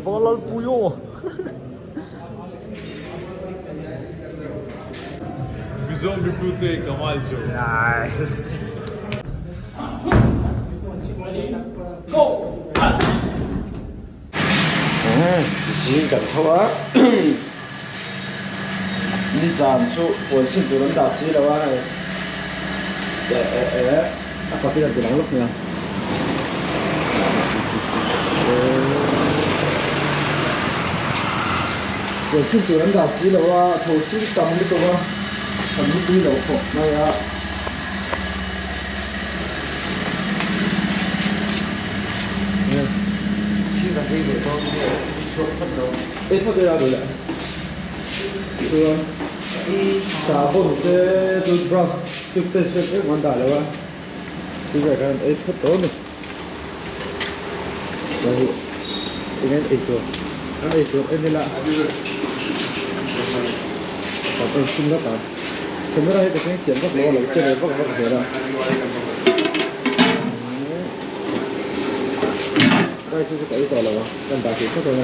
Valalpui aw. Mizo mipute Kamal chu. Nice. Zing kan tho a nizan chu puan sin tur an dah si lo a hei eh eh eh a kawt hi kan ti lang lawk mai a puan sin tur an dah si lo a tho sin tam lutuk a kan mutui lo khawp mai a. Chuan sahbawn te toothbrush toothpaste vel eng an dah lo a chu vel khan an ei phawt tawh a ni chuan hei eng an ei tur an ei tur en ila kan en chhin vak ang camera hi ka thleng thiam vak lo a lo che ve vak vak zel a. Rice hi chu ka ei tawh lo a kan dah theih phawt awm a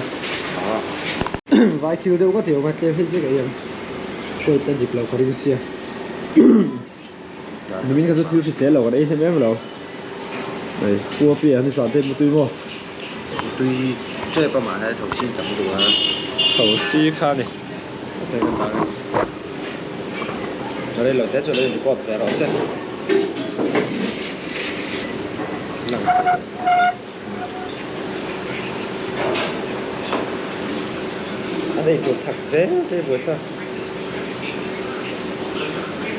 vai thil deuh ka ti awm a tlem hi chu ka ei ang weight a dik lo ka ring sia nimin kha chu thil hrisel lo kan ei hnem em lo hei pu a piah ni zan te mutui maw mutui tep a mahni tho sin tam duh a tho si kha a ni hetiang kan dah ang rei lo te chu lo in record ve rawh se lang. A nei tur thak zel te buai thla.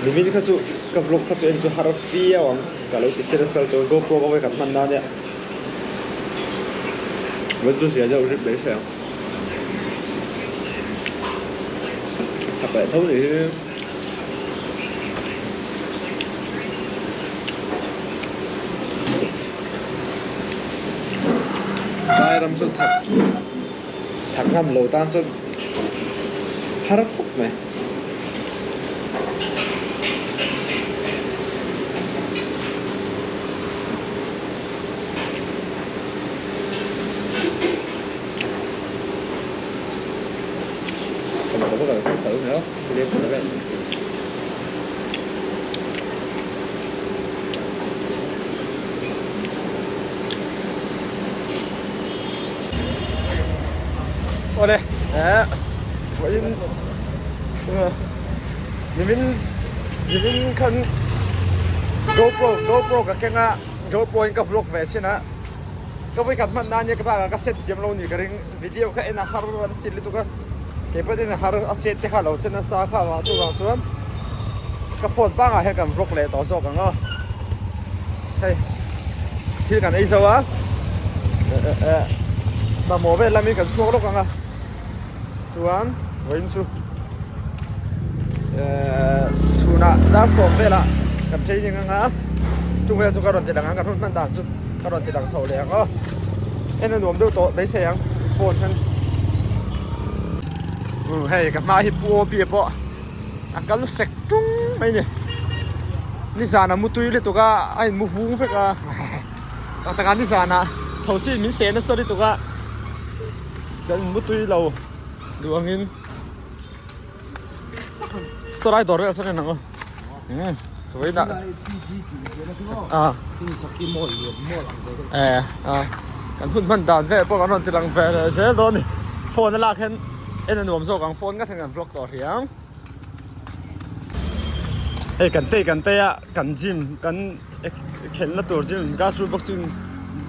Nimin kha chu ka vlog kha chu en chu har viau ang ka lo ti che nasa lutuk a GoPro ka vawikhat hman na ania. Vawi chu zia deuh rip mai hre ang. Thak leh tho nih hi. Lai ram chu thak thak ngam lo tan chuan har khawp mai. Awle eh vawiin nimin nimin khan GoPro GoPro ka keng a GoPro in ka vlog ve chin a ka vawikhat hman nan nia ka bak ah ka set thiam lo ni ka ring video kha en a har an ti lutuk a keipawh en a har a chet te kha lo che nasa kha vang chuvang chuan ka phone pangah hian kan vlog leh tawh zawk ang aw hei thil kan ei zo a mamawh vel lamin kan chhuak lawk ang a chuan vawiin chu chhunah dar sawm velah kan training ang a chung vel chu ka rawn ti lang ang kan hun hman dan chu ka rawn ti lang chho leh ang aw en a nuam deuh tawh beisei ang phone hian hei ka hma hi pu OP pawh a kal sek tung mai ni nizan a mutui lutuk a a in mu vung vek a tak takah nizan ah thosi in min seh nasa lutuk a kan in mutui lo duh angin Saw lai dawr vel sawn en ang aw umm vawiinah ah eh ah kan hun hman dan vel pawh kan rawn ti lang ve leh zel dawn a ni phone a lak hian en a nuam zawk ang phone nghat hian kan vlog tawh riang hei kan tei kan tei a kan gym kan khelhna tur gym grassroot boxing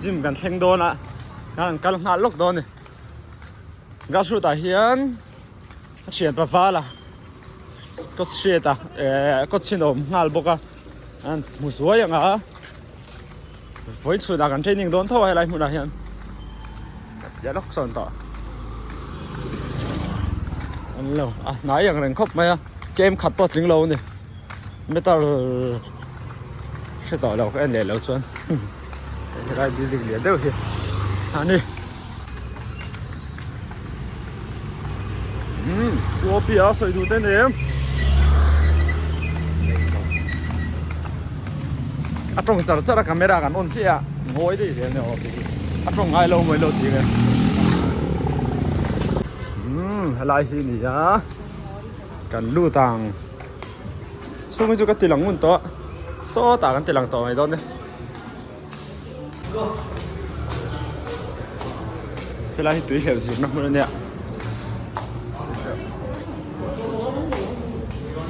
gym kan thleng dawn a kan kal nghal lawk dawn a ni grassroot ah hian. A thian pa val a kawt hriat a eh kawt chhin a awm nghal bawk a an hmu zuai ang a vawi chhunah kan training dawn tho a helai hmunah hian piah lawk sawn tawh an lo a hnai ang reng khawp mai a kem khat pawh a tling lo a ni meter hre tawh lo ka en leh lo chuan helai building lian deuh hi a ni. Umm Uapi a sawi duh te nem a tawng char char a camera kan on chiah a ngawi daih zel nia aw ti hi a tawng ngai lo mawi lo ti nge. Helai hi ni a kan lut ang chhung hi chu ka ti lang ngun tawh sawtah kan ti lang tawh mai dawn e helai hi tui hleuh zirna hmun a nia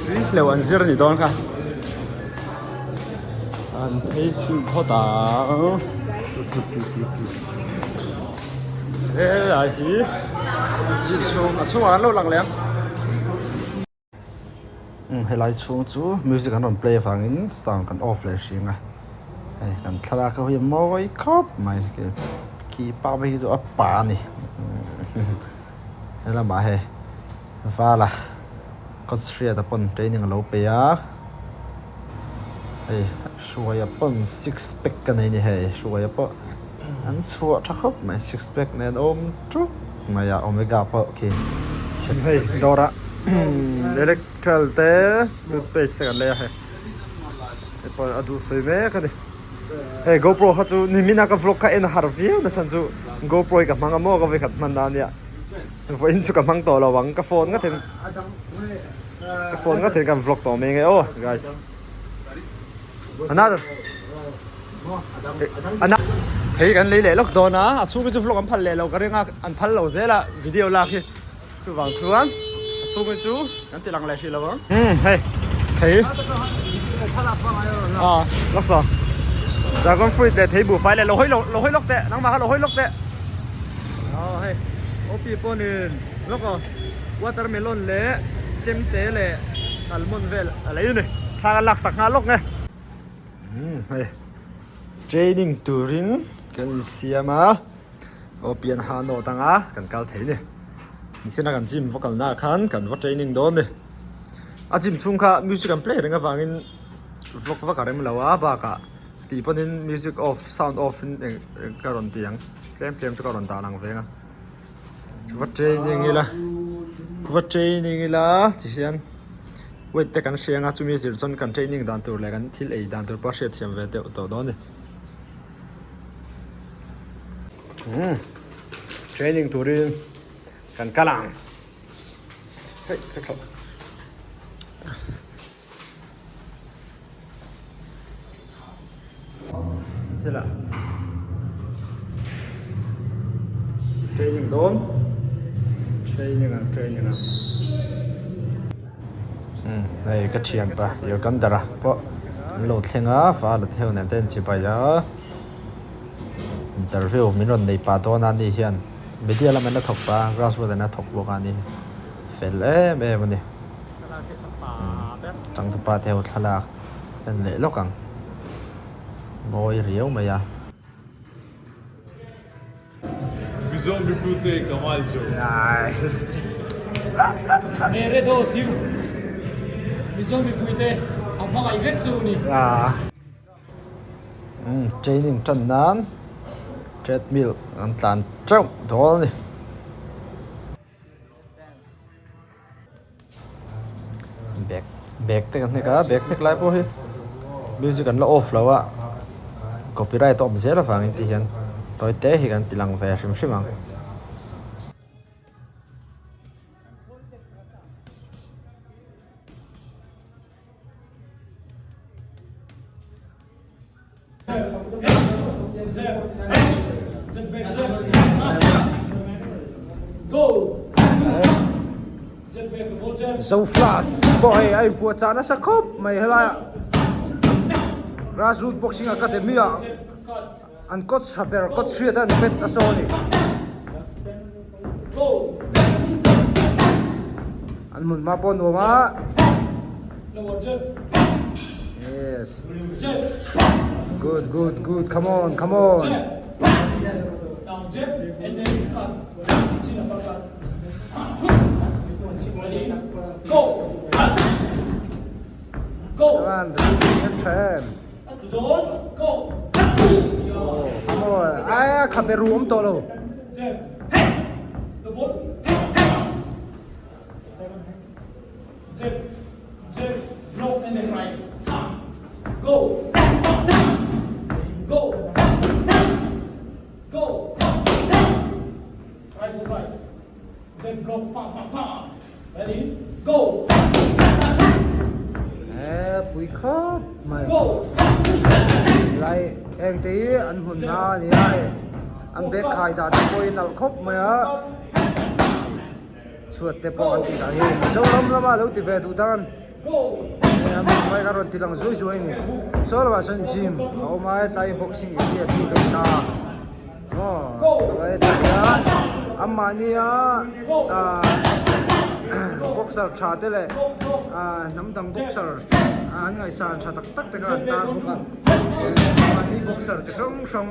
tui hleuh an zir a ni dawn kha an phei thin phawt ang. Helai hi gym chhung a chhungah an lo lang leh ang. Umm helai chhung chu music an rawn play avangin sound kan off leh hring a hei kan thlalak ho hi a mawi khawp mai khi pa phei hi chu a pa a ni helamah hei vala kawt hriata pawn training a lo pe a hei hruaia pawn six pack a nei a ni hei hruaia pawh. An chhuah tha khawp mai six pack nen awm ṭup mai a omega pawh khi chhe hei dawrah electrical te toothpaste te kan lei a hei hei pawh a duh sawi mek a ni hei gopro kha chu nimin a ka vlog kha en a har viau na chhan chu gopro hi ka hmang a maw ka vawikhat hman na ania vawiin chu ka hmang tawh lo ang ka phone ngawt in ka phone ngawt in kan vlog tawh mai nge aw guys another. Thei kan lei leh lawk dawn a, a chhung hi chu vlog an phal leh lo ka ring a, an phal lo zel a video lak hi chuvang chuan a chhung hi chu kan ti lang leh hrih lo ang. Umm hei thei ah lawk saw dragon fruit leh thei buhfai leh lo hawi lo lo hawi lawk teh nangmah kha lo hawi lawk teh aw hei OP pawnin lawk aw watermelon leh chemte leh almond vel a lei a ni thla kan laksak nghal lawk nge. Umm hei training turin kan insiam a aw pian ha nawt anga kan kal thei ni nichina kan gym va kalna ah khan kan va training dawn ni a gym chhung kha music an play reng avangin vlog vak a rem lo a bakah tih pawhin music off sound off in eng eng ka rawn ti ang tlem tlem chu ka rawn dah lang veng a va training ila va training ila ti hian. Weight te kan hria anga chumi zir chuan kan training dan tur leh kan thil ei dan tur pawh a hriatthiam ve deuh tawh dawn a ni. Umm training turin kan kal ang hei ka thlawh. Thil ah training dawn training ang training ang umm hei ka thianpa Yugandhara pawh an lo thleng a val a theu nen te an chibai a interview min rawn nei pah dawn a ni hian media lam an la thawk pah a grass root an la thawk bawk a ni fel em em a ni. Changtupa te ho thlalak en leh lawk ang mawi riau mai a. Mizo mipute Kamal chu. Nice. Mere dost yu. Mizo mipuite a hmangaih vek chu ni. Training tan nan treadmill an tlan teuh dawn a ni. Bag bag te kan hnek a bag hnek lai pawh hi music an la off lo a copyright a awm zel avangin ti hian tawi te hi kan ti lang ve hrim hrim ang. Zoflash pawh hei a inpuahchah nasa khawp mai helaiah grassroot boxing academy ah an coach tha ber coach hriat a an pet a saw a ni an hmun hma pawh a nuam a yes good good good come on come on Come on, tha em. Aia khabe ru awm tawh lo. He pui khawp mai lai heng te hi an hmun na a ni a hei an bag khai dan te pawh hi nalh khawp mai a chhuat te pawh an tih dan hi Mizoram lama lo ti ve duh tan hei an hmun mai kha rawn ti lang zuai zuai a ni saw lamah sawn gym a awm a hetlai hi boxing area tih a ni ta maw chuan hetlai hian anmahnia ahh boxer tha te leh ahh hnam dang boxer an ngaihsan tha tak tak te kha an tar bawk a mahni boxer chi hrang hrang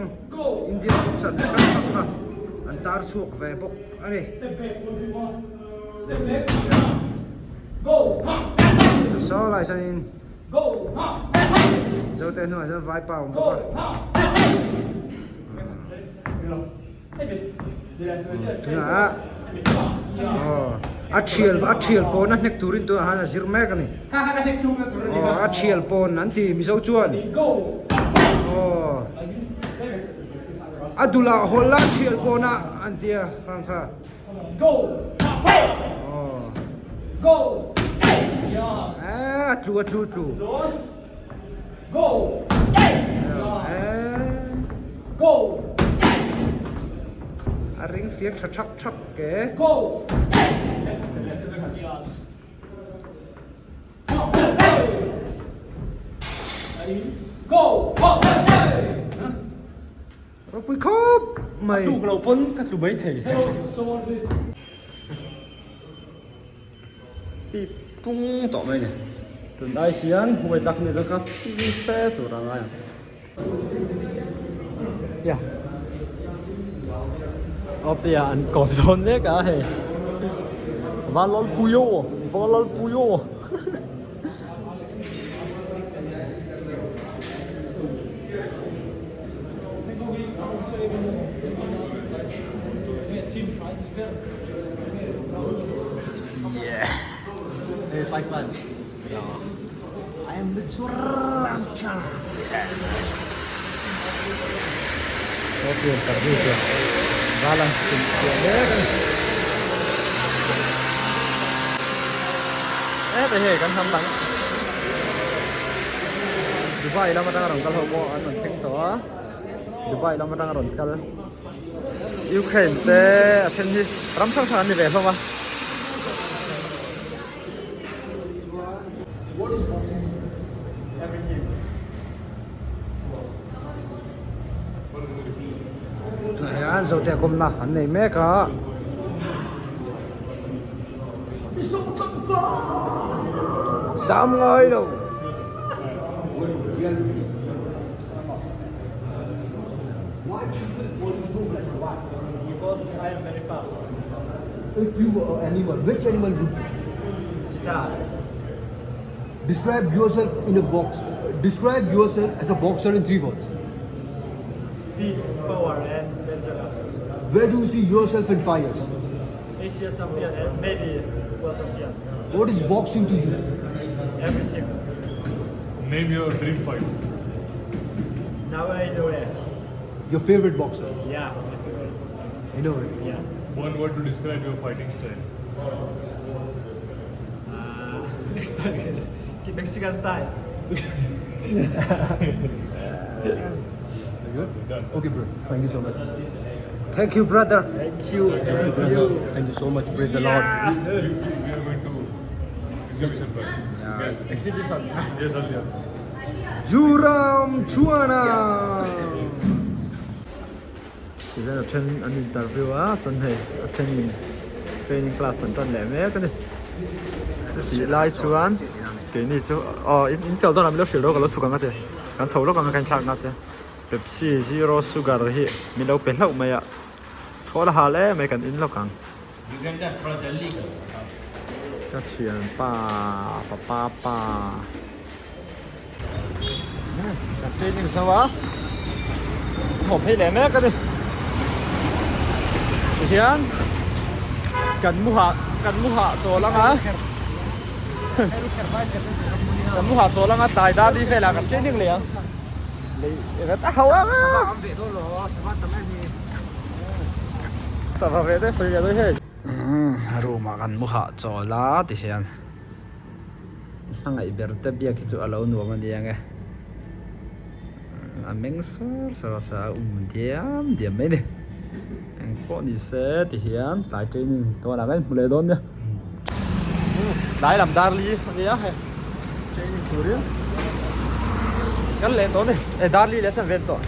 Indian boxer chi hrang hrang kha an tar chhuak ve bawk a ni. Saw lai sawn in. Zote hnuaiah chuan vaipa a awm bawk a. Tunah aw a thial a thial pawn a hnek turin tunah hian a zir mek a ni. Aw a thial pawn an ti Mizo chuan aw a dulah hawlh a thial pawn a an tia khang kha. A tlu a tlu tlu. A ring fiak tha thak thak ke. Ropui khawp mai. A tluk loh pawn ka tlu mai thei. Fip tung tawh mai ni. Tun ai hian huai tak ni zawk a phim fe tur a ngai ang. Ya. Awpia an kawm dawn mek a hei. Vanlalpuio Vanlalpuio. Dubai lam atanga rawn kal ho pawh an rawn thleng tawh a Dubai lam atanga rawn kal Ukraine te a then hi ram hrang hrang an ni ve hlawm a. Tunah hian Zote kawmna an nei mek a. Zam ngai lo. Because I am very fast. If you were an animal, which animal would you? Cheetah. Describe yourself in a box. Describe yourself as a boxer in three words. Speed, power and dangerous. Where do you see yourself in five years? Asia champion and maybe world champion. What is boxing to you? Everything. Name your dream fight. Now I know it. Your favorite boxer? Yeah, my favorite boxer. I know it. Yeah. One word to describe your fighting style. Uh, Mexican style. Good? Okay, bro. Thank you so much. Thank you brother. Thank you. Thank you. Thank you so much. Praise the Lord. We, we, we are going to exhibition fight. Yes. Exhibition. Yes, Alia. Juram Chuana. Tihian a then an interview a chuan hei a thenin training class an tan leh mek a ni chutih lai chuan keini chu aw in kal dawn ah min lo hrilh rawh ka lo chhuk ang a ti kan chho lawk ang a kan inthlak na te pepsi zero sugar hi min lo pe hlauh mai a chhawl a hal em mai kan in lawk ang ka thianpa papa pa. Kan training zo a haw phei leh mek a ni tihian kan mu hah kan mu hah chawl ang a kan mu hah chawl ang a tlai dar li velah kan training leh ang lei a ho ang a sava ve te sawi ve dawn hei. Umm room ah kan mu hah chawl a ti hian hmangaih ber te biak hi chu a lo nuam a nia nge a meng sar sar a sa a um diam diam mai a ni eng pawh ni se ti hian tlai training dawn ah kan inhmu leh dawn nia tlai lam dar li a nia hei training turin kan leh tawh a ni e dar li leh a chhan vel tawh.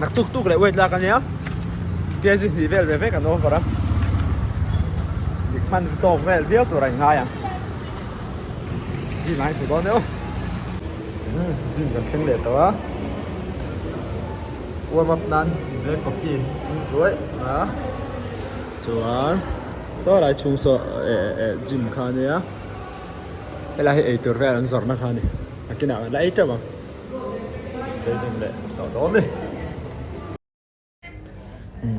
Nak tuk tuk leh weight lak ania kg hnih vel ve vek an over a dik hman tawk vel viau tur a inngai ang gym ah hi hmu dawn deuh gym kan thleng leh tawh a warm up nan black coffee in zuaih a chuan saw lai chhung saw eh eh gym kha ania helai hi eitur vel an zawrhna kha a ni. A kinah la ei teuh ang. Training leh tawh dawn ni.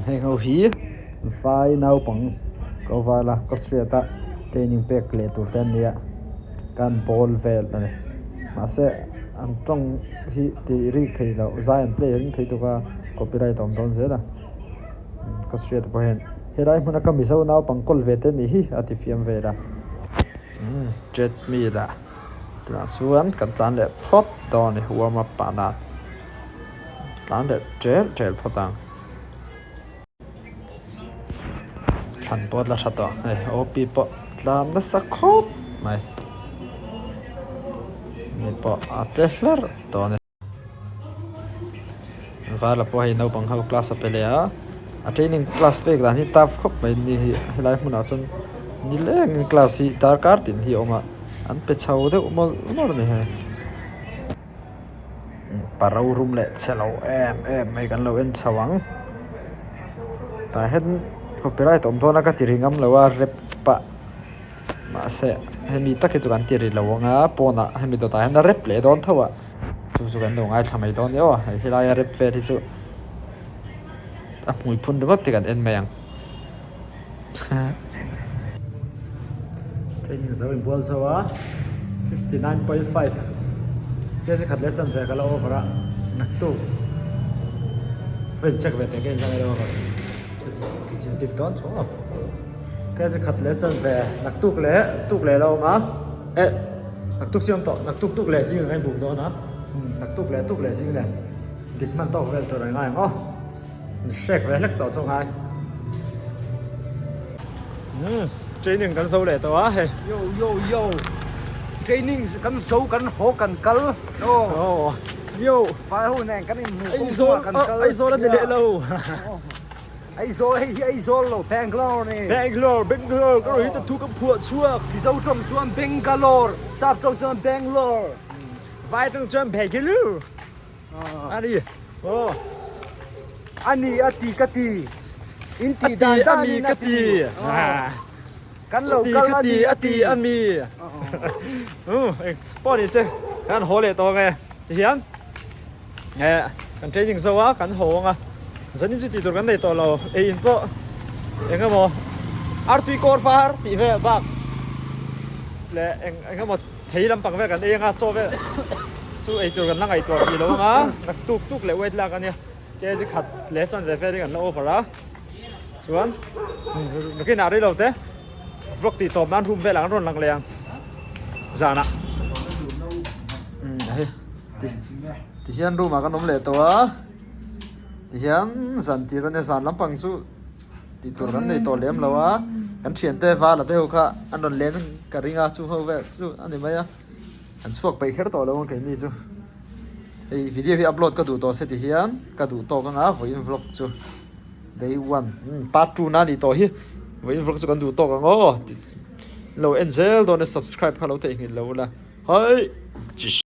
Heng ho hi vai naupang ko vala ka hriat a training pek leh tur te an nia kan bawl vel a ni mahse an tawng hi tih rik thei loh zai an play ring thei tuk a copyright a awm dawn zel a ka hriat pawh hian helai hmuna ka mizo naupang kawl ve te nih hi a ti fiam vel a treadmill ah. Tunah chuan kan tlan leh phawt dawn a ni warm up pah nan tlan leh ṭel ṭel phawt ang thlan pawh a tla tha tawh hei OP pawh tlan nasa khawp mai ni pawh a tle hlarh tawh a ni. Vala pawh hei naupang ho class a pe leh a a training class pek dan hi tough khawp mai ni hi helai hmunah chuan nilengin class hi darkar tin hi a awm a an pe chho deuh mawlh mawlh a ni hei pa rorum leh chhe lo em em mai kan lo en chho ang tah hian copyright awm dawn a ka ti ri ngam lo a rep pah. Mahse hemi tak hi chu kan ti ri lo ang a pawnah hemi dawtah hian a rep leh dawn tho a chu chu kan lo ngaithla mai dawn nia aw hei helai a rep vel hi chu a hmui phun ringawt te kan en mai ang. Training zo inbual zo a 59.5 te zikhat leh chanve ka la over a naktuk ka incheck ve teh ka inzang ilo over dik dawn chhung lo. Ka zia khat leh chuan ve naktuk leh tuk leh la awm a eh naktuk siam tawh naktuk tuk leh zing ang a inbuk dawn a naktuk leh tuk leh zing nen dik hman tawk vel tur a ngai ang aw hrek ve hlek tawh chu a ngai umm training kan zo leh tawh a hei yo yo yo training kan zo kan haw kan kal aw yo vai ho nen kan inhmu kawng chungah kan kal Aizawl a ni leh lo. Aizawl hei hi Aizawl lo Bangalore ni. Bangalore Bangalore ka rawn hi ta thu ka phuah chhuak. Mizo tawng chuan Bangalore, Sap tawng chuan Bangalore. Vai tawng chuan Bangalore. A ni. Aw. A ni a ti ka ti. In ti dan dan in a ti. Kan lo kal a ni a ti. A mi. Pawh ni se kan haw leh tawng e. Tihian. Eh kan training zo a kan haw ang a zanin chu tih tur kan nei tawh lo ei in pawh eng emaw artui kawr var tih vel bak leh eng eng emaw thei lampang vel kan ei ang a chaw vel chu ei tur kan la ngaihtuah tih lo ang a naktuk tuk leh weight lak ania kg khat leh chanve vel hi kan la over a chuan nakinah rei lo te. Vlog tih tawp nan room velah an rawn lang leh ang zanah. Hei ti hian room ah kan awm leh tawh a ti hian zan tir ania zan lampang chu tih tur kan nei tawh lem lo a kan thiante vala te ho kha an rawn leng ka ring a chung ho vel chu a ni mai a an chhuak peih kher tawh lo ang keini chu hei video hi upload ka duh tawh se ti hian ka duh tawk anga vawiin vlog chu. Day one part 2 na ni tawh hi vawiin vlog chu kan duh tawk ang aw lo en zel dawn e subscribe kha lo theihnghilh lo ula hai.